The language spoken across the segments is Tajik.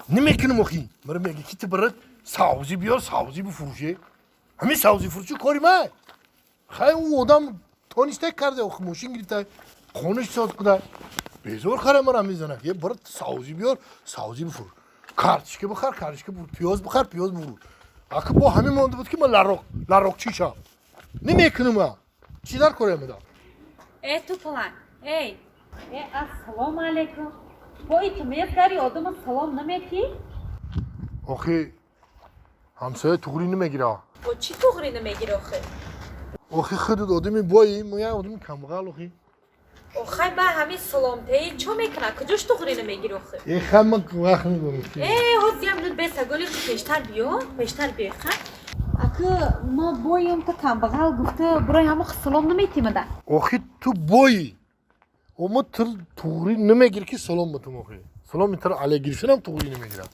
Намекунам охи. Мара меги ки ту бара савзӣ биёр, савзӣ бифурӯше. Ҳамин савзӣ фурӯши кори ман. Хай ӯ одам тониста карда, охи мошин гирифта, хонаш соз куда. Безор хара мара мезанад. Е бара савзӣ биёр, савзӣ бифурӯш. Картишка бихар, картишка бифурӯш, пиёз бихар, пиёз бифурӯш. Аки бо ҳамин монда буд ки ман ларок, ларокчӣ шам. Намекунам ман. Чӣ дар корея медам? Э, ту палан. Эй. Э, ассалому алайкум. Бо иту мезгари одама салом наметӣ? Охи ҳамсоя туғрӣ намегира. Бо чӣ туғрӣ намегирӣ охи? Охи худат одами бои, мо як одами камбағал охи. Охай ба ҳамин саломтаи чо мекунад? Куҷош туғрӣ намегирӣ охи? Э хай ман вақт надорам. Э, ҳоз як минут бесаголи пештар биё, пештар биё, ха? Ака мо боем та камбағал гуфта барои ҳамо салом наметимада. Охи ту бои. Ома ту туғрӣ намегирӣ ки салом батум охи. Саломи туро алай гирифтанам туғрӣ намегирам.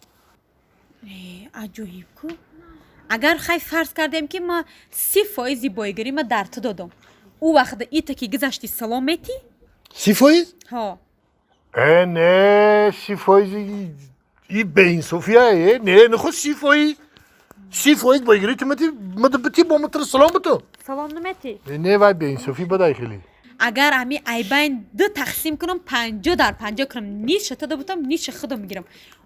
Э, аҷоиб ку. Агар хай фарз кардем ки ма 30 фоизи боигарӣ ма дар ту додам. Ӯ вақт ита ки гузашти салом метӣ? 30 фоиз? Ҳо. Э не, 30 фоизи и беинсофия э не, нахо 30 фоиз. 30 фоиз боигарӣ ту мети, мада бити бо ма туро салом бутум. Салом наметӣ? Э не, вай беинсофӣ бадай хеле. Агар ҳами айбайн ду тақсим кунам, 50 дар 50 кунам, ниша тада бутам, ниша худам мегирам.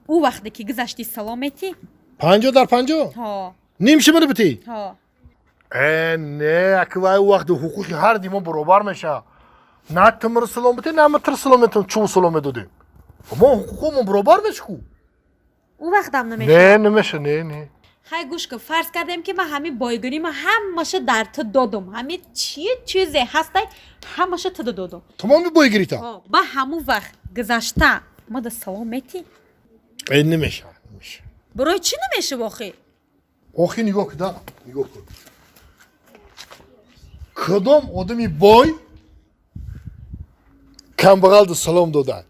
Ӯ вақте ки гузашти салом метӣ? 50 дар 50? Ҳо. Нимши мада бити? Ҳо. Э не, аки вай вақти ҳуқуқи ҳар ди мо баробар мешавад. На ту маро салом бите, на ма туро салом метавам, чӯ салом медодем. Мо ҳуқуқҳомон баробар меша ку. Ӯ вақтам намешавад? Не, намеша, не, не. Хай гӯш кун, фарз кардем ки ман ҳамин бойгарӣ ма ҳамаша дар ту додум. Ҳамин чи чизе ҳастай, ҳамаша туда додум. Тамоми бойгарита? Ҳо, ба ҳамун вақт гузашта ма да салом метӣ? Э намеша, намеша. Барои чӣ намешав охи? Охи нигоҳ кун, да, нигоҳ кун. Кадом одами бой камбағалда салом дода?